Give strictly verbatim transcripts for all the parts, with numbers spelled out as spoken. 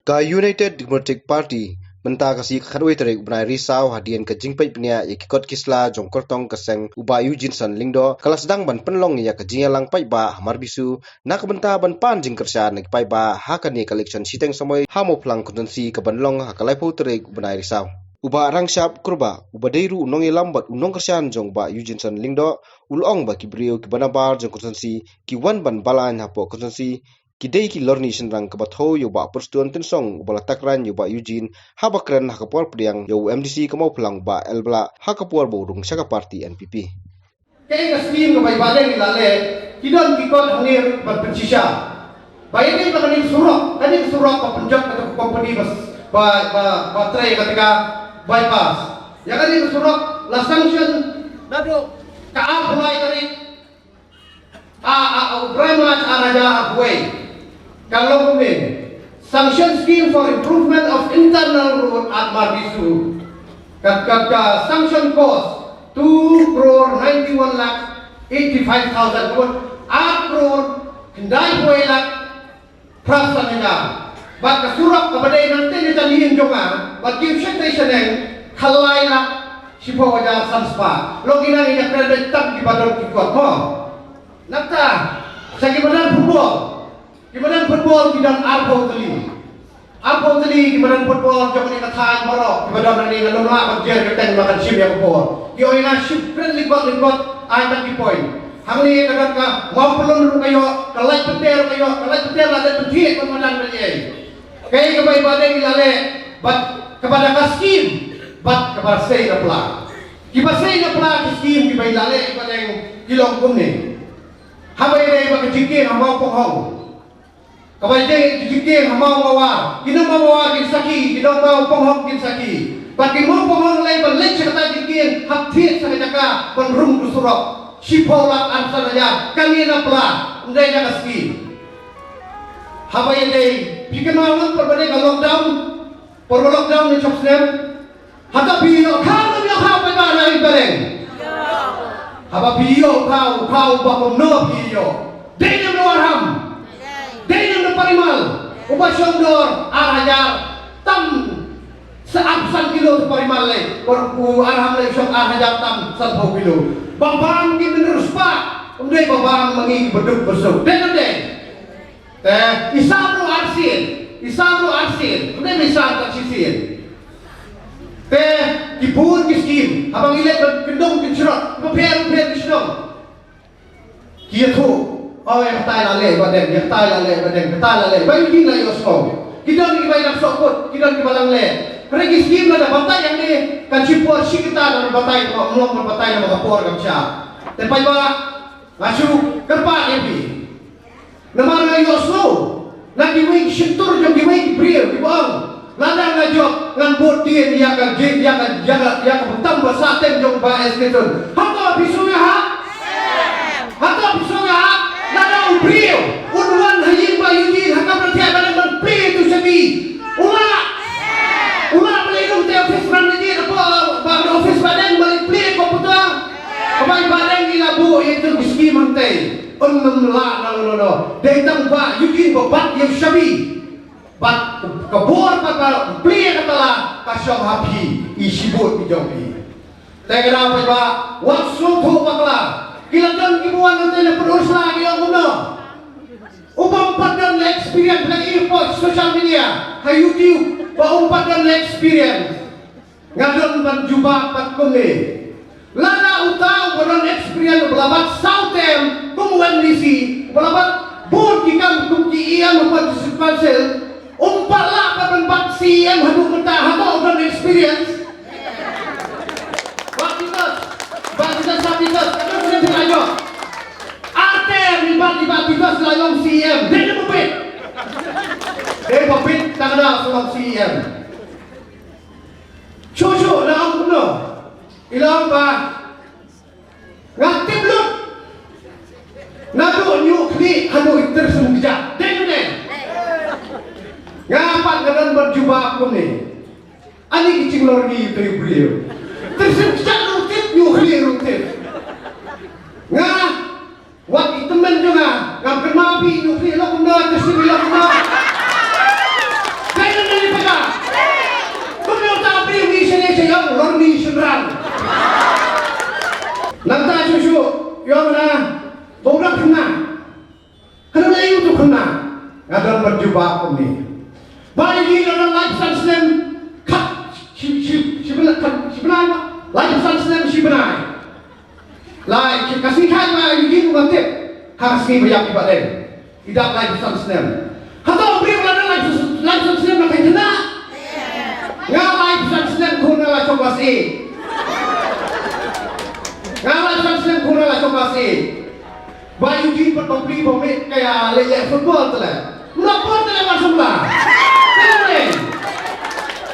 Ka United Democratic Party mynta ka sngi ka khatwei tarik u bnai Risaw, hadien ka jingpeit bniah ïa ki kot ki sla jong kyrtong ka seng u Bah Eugeneson Lyngdoh, ka la sdang ban pynlong ïa ka jingïalang paidbah ha Marbisu na ka bynta ban pan jingkyrshan na ki paidbah ha kane ka election shiteng samoi ha Mawphlang constituency ka ban long ha ka laiphew tarik u bnai Risaw. U Bah Rangshap Kurbah, uba dei ruh u nongïalam bad u nongkyrshan jong u Bah Eugeneson Lyngdoh, u la ong ba ki briew kiba nabar jong constituency ki wan ban balang hapoh constituency ki dei ki lorni shynrang kaba thew ïa u Bah Prestone Tynsong uba la takran ïa u Bah Eugene haba kren ha ka por pdiang ïa u M D C ka Mawphlang u Bah L Blah ha ka por ba u rung sha ka party N P P. Kaei ka skim kaba i Bahdeng i la leh, ki don ki kot hangne ban pynshisha. Ba ïadei ba kane ka surok, kane ka surok ba pynjot kata ka company ba, ba, ba, ba trei kata ka bypass. Ïa kane ka surok la sanction naduh ka arphew lai tarik. A, a, a, u Brai March ar hajar arphew wei. Ka long kumne. Sanction scheme for improvement of internal road at Marbisu. Ka, ka, ka sanction cost two crore ninety-one lakh eighty-five thousand. Ka mut ar crore khyndai phew wei lakh phra san hajar. Bad ka surok kaba dei nangtei na jong ïing jong nga bad ki shatei shaneng, khatlai lak shiphew hajar san spah. Long ki nang ïa kren beit tam kiba don ki kot mo. Nangta sha ki madan football. Ki madan football ki don arphew tylli. Arphew tylli ki madan football jong kane ka thaiñ baroh kiba don hangne, nga nym lah ban jer kyrteng ba kan shim ïa ka por. Ki ong ïa nga shim kren lyngkot lyngkot, ai tang ki point. Hangne ka don ka Mawphlun ruh ka ïoh, ka Laitpyndar ruh ka ïoh, ka Laitpyndar la dep pynthied ban madan ban ïeng. Kaei kaba i Bahdeng i la leh bad kaba da ka skim bad kaba sei na pla. Kiba sei na pla ki skim kiba i la leh i Bahdeng ki long kumne. Haba ïadei bad ka jingkieng ha Mawpanghong. Kaba ïadei ka jingkieng ha Mawmawa, ki nong Mawmawa kin sakhi, ki nong Mawpanghong kin sakhi. Bad ki Mawpanghong lei ban leit sha kata ka jingkieng, hap thied sha ka jaka ban rung ka surok. Shiphew lak arphew san hajar, kane na pla, ym dei na ka skim. Haba ïadei, phi kynmaw ngan por ba dei ka lockdown, por ba lockdown ne shop snem. Hato phi ïoh khaw, ym ïoh khaw paidbah na i Bahdeng? Haba phi ïoh khaw, khaw ba kumno phi ïoh? Dei ne em na Arham? Dei ne em na Parimal? Uba shong dor ar hajar tam sa arphew san kilo sa Parimal lei. Bad u Arham lei shong ar hajar tam sanphew kilo. Ba bam ki mynriewspah, ym dei ba bam ma ngi kiba duk ba suk. Dei ne ym dei? Te i sam ruh arsien, i sam ruh arsien, ym dei ba i sam tang shisien. Te ki bun ki skim, haba ngi leit ban kyndong kynshrot, ba pher ba pher ki shnong. Ki ïathuh, oh, ïa katai la leh Bahdeng, ïa katai la leh Bahdeng, katai la leh, ba ïa ki la ïohsngew. Ki don kiba ïa nang sohkut, ki don kiba lang leh. Hynrei ki skim lada batai hangne, kan shim por shi kynta ban batai, ym long ban batai namar ka por kam shah. Te paidbah, nga shu kyrpad ïa phi. Namar nga ïohsngew na kiwei ki shyntur jong kiwei ki briew kiba ong, lada nga jop ngan bud dien ïa ka jing, ïa ka, ïa ka, ïa ka bynta ba sah tem jong Bah S K Tun. Hato phi sngew ïahap? Hato phi sngew ïahap? Lada u briew un wan ha ïing Bah Eugene ha Khamrthep ban plie ïa uto u shabi, u lah? U lah ban leit rung te office Khamrthep, hapoh ba office Bahdeng ban leit plie ko puta. Kaba i Bahdeng i la buh ïa uto u skim hangtei. Ym, ym lah na lano lano. Dei tang Bah Eugene ba bat ïa u shabi. Bad ka bor pat ba plie ka tala ka shong ha phi, i shibun ki jong phi. Te ka daw pat ba wat sngewthuh bakla. Ki la don kiba wan nangtei na Pynursla ki ong kumno. Uba ym pat don la experience, la i hapoh social media, ha YouTube, ba ym pat don la experience. Nga don ban jubab pat kumne. Lada uta uba don experience uba la bat saw term kum u M D C, uba la bat bun ki kam kum ki E M hapoh District Council, um pat lah pat ban bat C E M haduh mynta, hato u don experience? Bah Titos, Bah Titos, Bah Titos, ka don kumne phi la ïoh. Ar term i bat, i Bah Titos la long C E M, dei ne ym bit? Dei ba bit, tang da u long C E M. Shuh shuh la ong kumno? I la ong ba nga tip lut naduh ñiuh khlieh haduh i tyrsim kjat. Dei ne ym dei? Nga pat nga don ban jubab kumne. Ani ki jinglorni ïa uto u briew. Tyrsim kjat ruh tip, ñiuh khlieh ruh tip. Nga Wat i tymmen jong nga, ngam kynmaw phi, ñiuh khlieh la kumno, tyrsim la kumno. Dei ne Ka don ban jubab kumne. Ba ïohi la don laiphew san snem khat shi, shi, shi bnai, khat shi bnai, ba laiphew san snem shi bnai. Lai ka sngi khat ba ïohi u ba tip. Ha ka sngi ba ïap i Bah Deng. I dap laiphew san snem. Hato u briew la don laiphew san snem la kynthana? Nga laiphew san snem khun nga la shong klas A. Nga laiphew san snem khun nga la shong klas A. Ba ïohi pat ba pli ba mih ka ïa leh leh football te leh. Mla por te leh ba sumla. Te leh.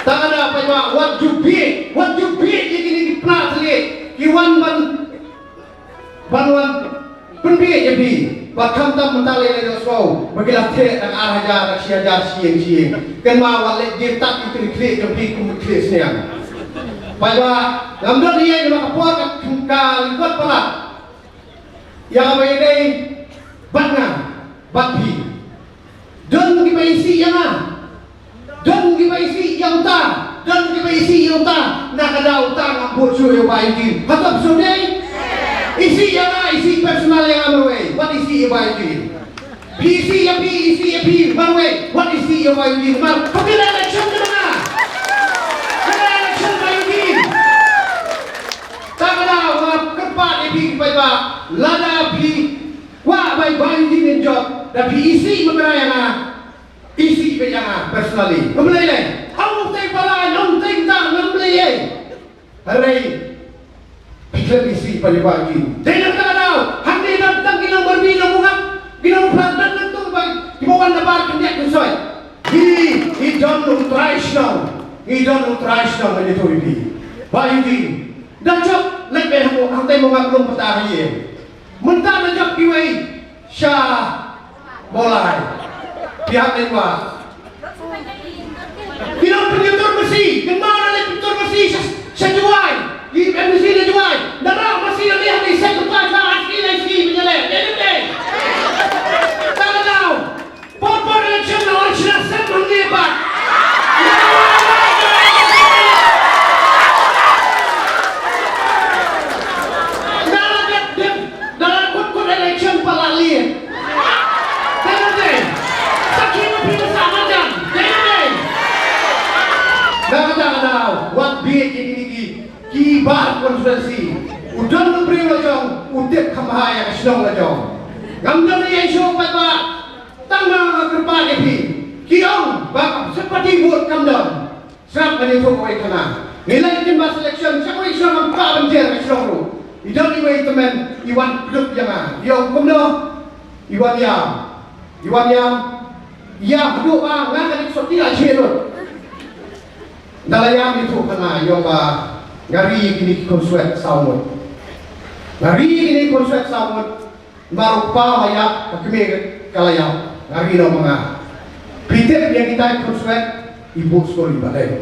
Tang da paidbah wat ju bieit, wat ju bieit ïa kine ki pla te leh. Ki wan ban, ban wan pynbieit ïa phi. Ba khamtam mynta leh leh sngew ba ki la theh da ar hajar, da shi hajar shi ïing shi ïing. Kynmaw wat leh dier tat ïa ki khlieh jong phi kum ki khlieh sniang. Paidbah ngam don ïa ïa ka por ka, ka lyngkot palat. Ïa kaba ïadei bad nga bad phi. Don kiba isih ïa nga. Don kiba isih ïa uta. Don kiba isih ïa uta. Na ka daw uta nga bud shuh ïa u Bah Eugene. Hato phi shu dei? Isih ïa nga, isih personal ïa nga marwei. Wat isih ïa u Bah Eugene. Phi isih ïa phi, isih ïa phi marwei. Wat isih ïa u Bah Eugene. Mar, phi la election ïa nga. Phi la election Bah Eugene. Tang da nga kyrpad ïa phi paidbah, lada phi kwah ba i Bah Eugene in jop, da phi isih mynta ïa nga, isih beit ïa nga personally. Ngam lei lei. Ong tei para, ong tei ta, ngam lei lei. Hynrei phi khlem isih pat ïa i Bah Eugene. Dei na kata ka daw, hangne don tang ki nongmynrap, ki nongmynrap, don tang ba kiba wan na bar khyndiat khynsoit. Ngi, ngi don u trai shnong, ngi don u trai shnong, ngi don u trai shnong. Bah Eugene, da jop leit beit hapoh hangtei, mo nga klum pata ha ïing. Mynta da jop kiwei sha Mawlai. Phi hap leit wad. Phi nang pyntur masi, kynmaw, da leit pyntur masi sha, sha Jowai. Ki M D C na Jowai. Da rah masi da leit ha ki sek kpa jla ha ski lai ski pynjah leh. Dei ne em dei? Tang ka daw. Por por election la wan shna sem hangne pat. Da la dep dep, da la kut kut election pat la leit. Dei ne em dei? Sakhi ma phi ma sah marjan. Dei ne em dei? Na kata ka daw, wat bieit ïa kine ki, ki bar constituency. U don u briew la jong, u tip kham bha ïa ka shnong la jong. Ngam don ïa shuh pat ba Tang ba nga kyrpad ïa phi. Ki ong ba ka sympathy vote kam don. Sngap, ngan ïathuh kawei khana. Ngi leit ïa ki mass election, sha kawei shnong ngam kwah ban jer ka shnong ruh. I don iwei i tymmen i wan kdup ïa nga. I ong kumno? I wan ïam. I wan ïam. Ïam haduh ba nga ka dik soti la jhieh lut. Nga la ïam ïathuh khana, i ong ba nga ri ïa kine ki khun swet saw ngut. Nga ri ïa kine ki khun swet saw ngut. Namar u kpa u la ïap, ka kmie ka la ïap, nga ri noh ma nga. Phi tip ïa kita ki khun swet, i buh skul i Bah Deng.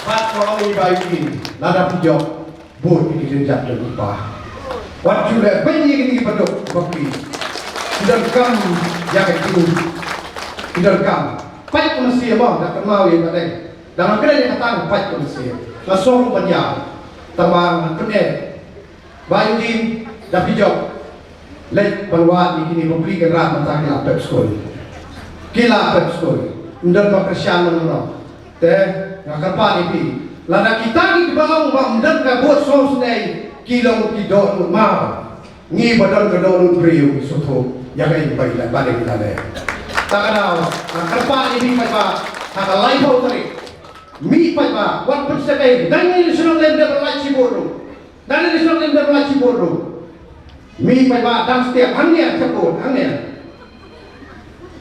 Bad ka ong i Bah Eugene, lada phi jop, bud ïa ki jynjar jong u kpa. Wat ju leh beiñ ïa kine kiba duk bapli. Ki donkam ïa ka jingim. Ki donkam. Peit kumne sien mo, da kynmaw ïa i Bah Deng. Da nga kren ïa kata, peit kumne sien. Nga sngew ban ïam. Tangba nga kren. Bah Eugene, da phi jop. Leit ban wad ïa kine bapli kynrad mynta ki la pep skul. Ki la pep skul. Ym don ba kyrshan mano mano. Te nga kyrpad ïa phi. Lada kita kiba ong ba ym don ka vote sngewsynei ki long ki dohnud maw. Ngi ba don ka dohnud briew ngi sngewthuh ïa kaei ba i la, ba dei i la leh. Ta ka daw nga kyrpad ïa phi paidbah, ha ka laiphew tarik. Mih paidbah, wat pynsep ei, nangne na shnong lem dei ban lait shibun ruh. Nangne na shnong lem dei ban lait shibun ruh. Mih paidbah, dang step hangne, shibun hangne.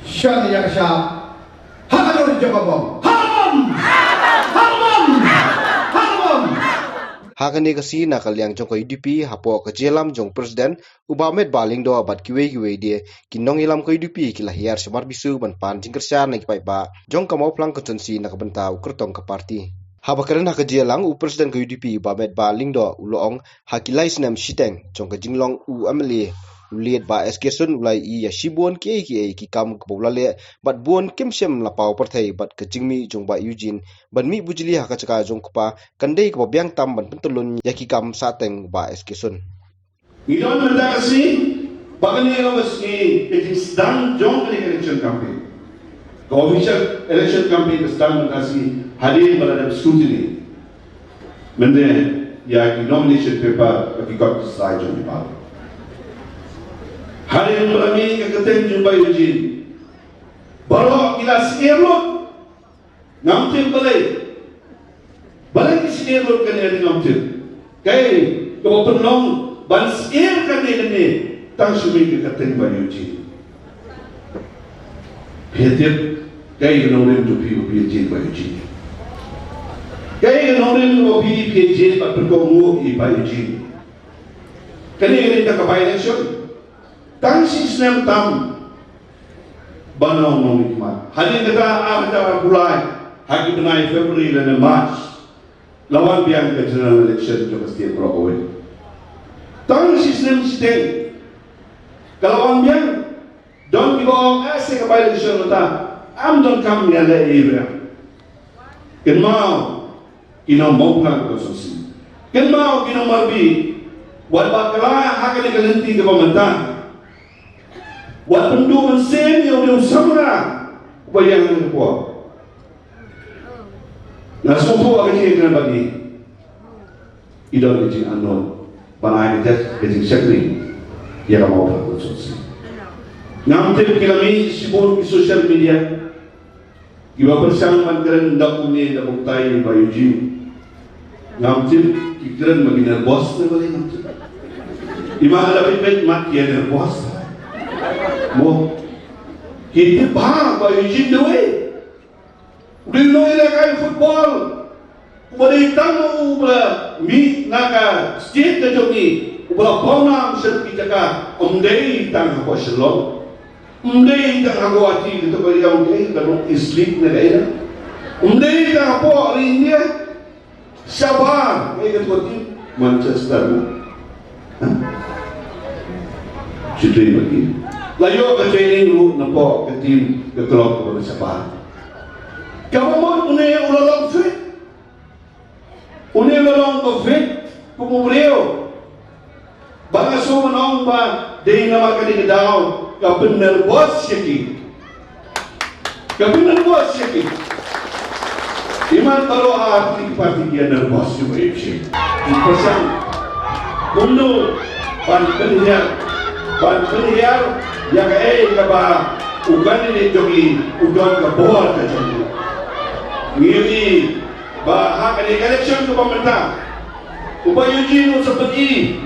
Shon ïa ka shap. Ha ka dur jong ka bom. Ha ka bom! Ha ka bom! Ha ka bom! Ha kane ka sngi na ka liang jong ka U D P hapoh ka jingïalam jong u President u Bah Metbah Lyngdoh bad kiwei kiwei de ki nongïalam ka U D P ki la hiar sha Marbisu ban pan jingkyrshan na ki paidbah jong ka Mawphlang constituency na ka bynta u kyrtong ka party. Haba kren ha ka jingïalang u President ka U D P u Bah Metbah Lyngdoh u la ong ha ki lai snem shiteng jong ka jinglong u M L A u late Bah S K Syiem u la ïohi ïa shibun kiei kiei ki kam kiba u la leh bad bun kim shym la paw pyrthei bad ka jingmih jong Bah Eugene ban mih bujli ha ka jaka jong u kpa kan dei kaba biang tam ban pyntyllun ïa ki kam sahteng Bah S K Syiem. Ngi don mynta ka sngi Ba kane ka sngi ka jingsdang jong kane ka election campaign. Ka official election campaign ka sdang mynta sngi hadien ba la dep scrutiny. Mynta ïa ki nomination paper ba ki kot ki slai jong ki ballot. Hadien ba la mih ka kyrteng jong Bah Eugene, baroh ki la syier lut. Ngam tip balei. Balei ki syier lut kane, ngam tip. Kaei kaba pynlong ban syier kane kane, tang shu mih ka kyrteng Bah Eugene. Phi tip kaei ka nongrim jong phi ba phi ïa jied Bah Eugene? Kaei ka nongrim ba phi phi ïa jied bad pynkohnguh ïa Bah Eugene? Kane kane ka by-election tang shi snem tam. Ba nong nong nikmat. Hadien kata ar hajar arphew lai, ha ki bnai February lane March, la wan biang ka general election jong ka state baroh kawei. Tang shi snem shiteng ka la wan biang. Don kiba ong, "Ah, shisha ka by-election mynta, ym donkam ïaleh ei ei." Kynmaw, ki nong Mawphlang constituency. Kynmaw ki nong Mawphlang, wat bakla ha kane ka lynti kaba mynta. Wat pynduh mynsiem ïa u dei u samla uba ïeng ha ka por. Nga sngewthuh ka jingïakren bad ngi. I don ka jingangnud ban ai ka jingshakri ïa ka Mawphlang constituency. Ngam tip, ki la mih shibun ki social media. Kiba pyrshang ban kren da kumne da kumtai ïa Bah Eugene. Ngam tip ki kren ba ki nervous ne balei, ngam tip. Ïa ma da peit peit mat ki nervous. Mo. Ki tip ba Bah Eugene dawei. U dei u nongïalehkai football uba dei tang uba mih na ka state ka jong ngi, uba la pawnam sha ki jaka, ym dei tang hapoh Shillong. Ym dei tang ha Guwahati, kita ba ïa u dei ka North East League ne kaei na. Ym dei tang hapoh ri India. Shabar, kaei ka team Manchester na. Ha? Shu trei ma ki. La ïoh ka training ruh napoh ka team ka club kaba na shabar. Kaba mut une u la long fit. Une u la long ba fit kum u briew. Ba nga shu ong ba dei namar kane ka daw ka pynnervous ïa ki. Ka pynnervous ïa ki. Imat baroh ar tylli ki party ki ïa nervous ïa u Bah Eugene. Ki pyrshang kumno ban pynhiar, ban pynhiar ïa kaei kaba u candidate jong ngi u don ka bor ka jong u. Ngi ïohi ba ha kane ka election kaba mynta u Bah Eugene un sa pyni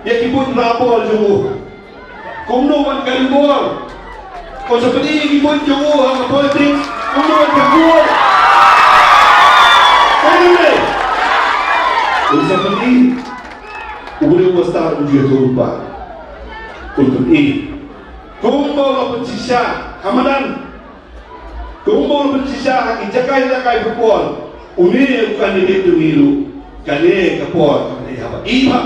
ïa ki buit rah bor jong u. Kumno ban kari bor. Un sa pyni ïa ki buit jong u ha ka politics. Kumno ban kari bor. Kane un sa pyni. U briew uba stad u ju ïathuh ba un pyni. Kumba u la pynshisha ha madan. Kumba u la pynshisha ha ki jaka jaka football, une u candidate jong ngi ruh, kane ka por kaba la i bha.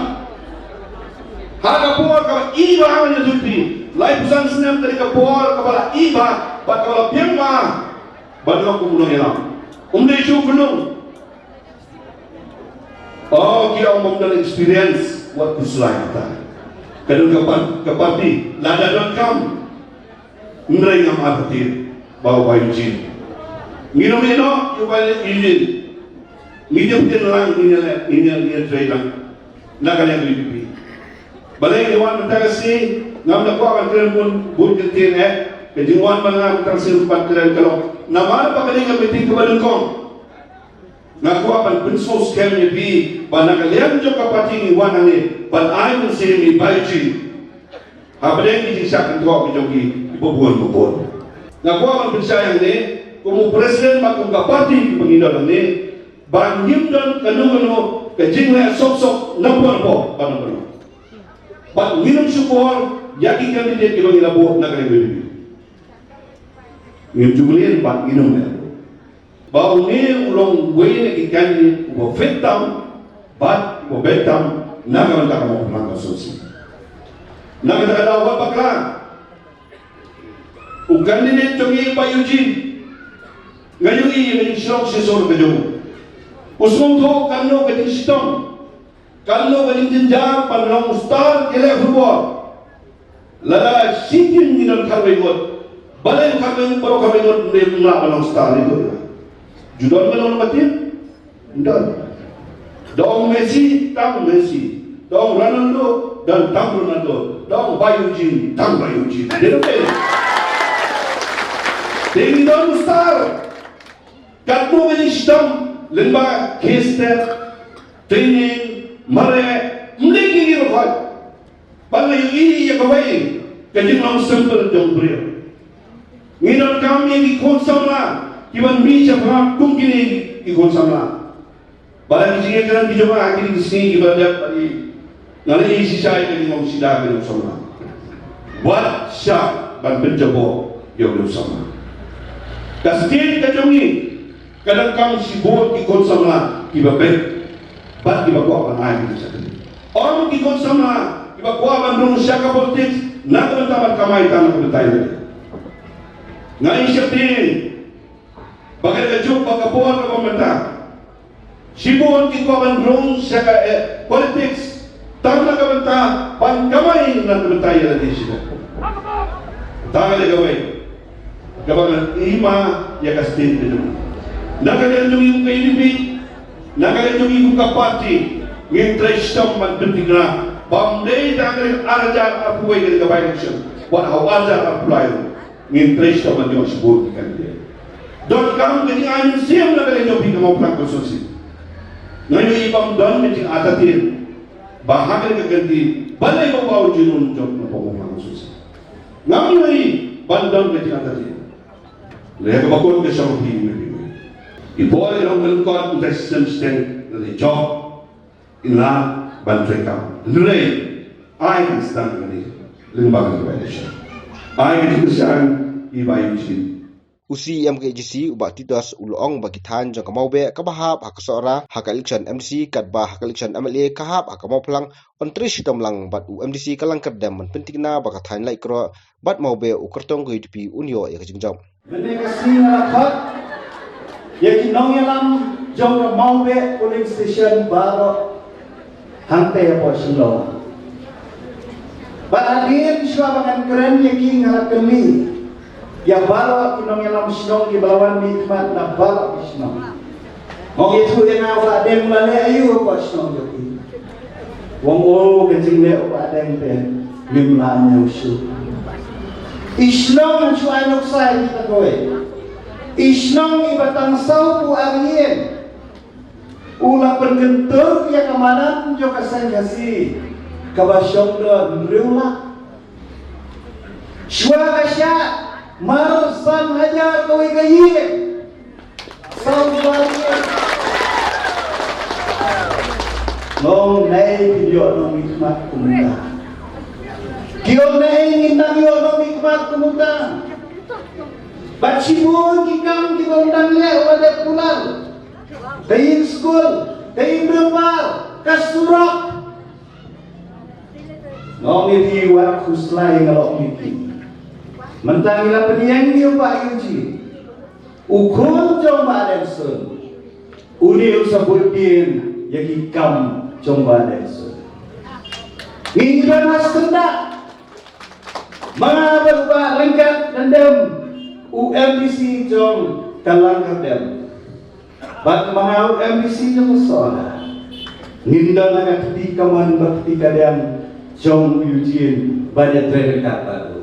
Ha ka por kaba i bha ha ka jingim, laiphew san snem kane ka por kaba la i bha bad kaba la biang bha ban long kum u nongïalam. Um dei shuh khnang. Oh, ki ong bym don experience, wat khuslai kita. Ka don ka par-, ka party, lada donkam. Hynrei ngam artatien ba u Bah Eugene. Ngin ym ïehnoh ïa u Bah Eugene. Ngin ïa pynlong, ngin ïa leh, ngin ïa, ngin ïa trei lang na ka liang U D P. Balei ngi wan mynta ka sngi, ngam da kwah ban kren bun, bun kyntien eh. Ka jingwan ba nga mynta ka sngi ban kren ka long namar ba kane ka meeting kaba nyngkong. Nga kwah ban pynsngewskhem ïa phi ba na ka liang jong ka party ngi wan hangne ban ai mynsiem ïa i Bah Eugene. Hapdeng ki jingshah kynthoh ki jong ki kiba bun ba bun. Nga kwah ban pynshai hangne kum u president bad kum ka party kiba ngi don hangne ba ngim don kano kano ka jingleh sok sok na pdeng pdeng ba na pdeng. Bad ngin ym shukor ïa ki candidate kiba ngi la buh na ka liang U D P. Ngim ju mlien bad ngin ym leh. Ba une u long uwei na ki candidate uba fit tam bad uba beit tam na ka bynta ka Mawphlang constituency. Na kata ka daw bad bakla u candidate jong ngi Bah Eugene, nga ïohi ïa ka jingshlur shisha ka jong u. U sngewthuh katno ka jingshitom, katno ka jingjynjar ban long u star ïaleh football. Lada shi tim ngi don khatwei ngut, balei khatwei ngut, baroh khatwei ngut ym lah ban long star ïa ka. Ju don ban long ka tim? Ym don. Da ong Messi, tang Messi. Da ong Ronaldo, don tang Ronaldo. Da ong Bah Eugene, tang Bah Eugene. Dei ne ym dei? Te ngi don star. Katno ka jingshitom lyngba khie step, training, mareh, ym dei ki ngi ruh. Ban ïohi ïa kawei ka jinglong simple jong u briew. Ngi donkam ïa ki khun samla kiban mih shaphang kum kine ki khun samla. Ba la ki jingïakren ki jong nga ha kine ki sngi kiba la dep, ba i nga la ïohi shisha ïa ka jinglong sida ka jong u samla. Wat shah ban pynjaboh ïa u samla. Ka state ka jong ngi ka donkam shibun ki khun samla kiba beit bad kiba kwah ban ai ki jingshakri. Ym ki khun samla kiba kwah ban rung sha ka politics na ka bynta ban kamai tang na ka bynta ïa lade. Nga ïohi sheptieng ba ka dei ka juk bad ka por kaba mynta. Shibun ki kwah ban rung sha ka, eh, politics tang na ka bynta ban kamai, na ka bynta ïa lade shibun. Tang ka dei kawei kaba ngan ïa ma ïa ka state ka jong ngi. Na ka liang jong ngi kum ka U D P, na ka liang jong ngi kum ka party, ngin trei shitom ban pynthikna ba ym dei tang ka dei ar hajar arphew wei ka dei ka by-election, wat ha u ar hajar arphew lai ruh ngin trei shitom ban ïoh shibun ki candidate. Donkam ka jingai mynsiem na ka liang jong phi ka Mawphlang constituency. Nga ïohi ba ym don ka jingartatien ba ha kane ka kynti balei ba u Bah Eugene un jop na Mawphlang constituency. Ngam ïohi ba ym don ka jingartatien. Lada kaba kut ka shong phi me phi me. I por i long ka lyngkot, i trei system sting, lada i jop, i lah ban trei kam. Hynrei ai ka sdang kane lyngba kane ka election. Ai ka jingkyrshan ïa i Bah Eugene. U C E M K A D C, u Bah Titos, u la ong ba ki thaiñ jong ka Mawbeh kaba hap ha ka Sohra ha ka election M D C katba ha ka election M L A ka hap ha ka Mawphlang, yn trei shitom lang bad u M D C ka Langkyrdem ban pynthikna ba ka thaiñ Laitkroh bad Mawbeh u kyrtong ka U D P un ïoh ïa ka jingjop. Mynne ka sngi nga la khot ïa ki nongïalam jong ka Mawbeh polling station baroh hangtei hapoh Shillong. Bad hadien shuwa ba ngan kren ïa ki, nga la kylli ïa baroh ki nongïalam shnong kiba la wan mihkhmat na baroh ki shnong. Nga ong, ïathuh ïa nga, u Bah Deng u la leh aïu hapoh shnong jong phi? U ong, o, ka jingleh u Bah Deng te ngim lah ñiew shuh. I shnong, shu ai nuksa ïa kita kawei. I shnong iba tang sawphew ar ïing, u la pynkyntur ïa ka madan jong ka seng Khasi kaba shong don hynriew lak. Shuwa ka shah, mar san hajar kawei ka ïing. Sawphew ar ïing. Nga ong, naei phin ïoh nongmihkhmat kum uta? Ki ong, naei ngin nang ïoh nongmihkhmat kum uta? Bad shibun ki kam kiba u dang leh u la dep kular. Ka ïing skul, ka ïing dorbar, ka surok. Nga ong ïa phi, wat khuslai, nga la ong ïa phi. Mynta ngi la pynïeng ïa u Bah Eugene, u khun jong Bah Dengsun. Une un sa buddien ïa ki kam jong Bah Dengsun. Ngi don ha Senda. Ma nga bad u Bah Lyngkat Lyndem, u M D C jong ka Langkyrdem. Bad ma nga u M D C jong ka Sohra. Ngin don ha ka kti kamon bad kti kadiang jong u Eugene ban ïatrei ryngkat bad u.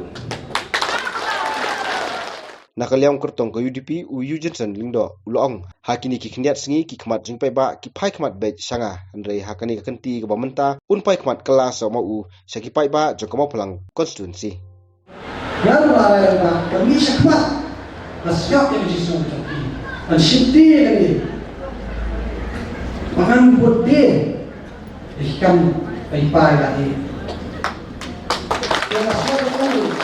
Na ka liang u kyrtong ka U D P, u Eugenson Lyngdoh, u la ong, ha kine ki khyndiat sngi ki khmat jingpaidbah ki phai khmat beit sha nga, hynrei ha kane ka kynti kaba mynta un phai khmat kylla seh ma u sha ki paidbah jong ka Mawphlang constituency. Ngan rai ba ka mih shakhmat, ka shah ïa ka jingsngew jong ki. Ngan shim ti ïa kane. Ba ngan bud de ïa ki kam ba i pa i la ïeh. Ïa ka shah ïa ka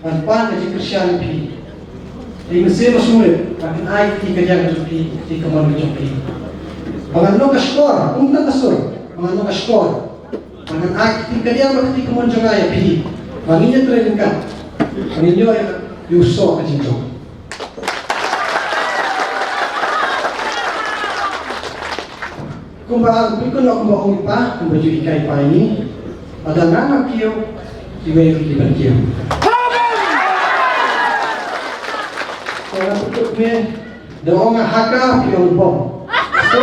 Ngan pan ka jingkyrshan ïa phi. Ïa i mynsiem basngewrit, ba kin ai kti kadiang ka jong phi, kti kamon ka jong phi. Ba ngan long ka shkor, ym tang ka sur, ba ngan long ka shkor. Ba ngan ai kti kadiang bad kti kamon jong nga ïa phi. Ba ngin ïatrei ryngkat. Ba ngin ïoh ïa u soh ka jingjop. Kumba, kumba, kumba ong i pa, kumba ju hikai i pa ïa ngi. Lada nga nga kiew, iwei ruh ki ban kiew. Ko na tu me, da ong nga haka phi ong bom. So,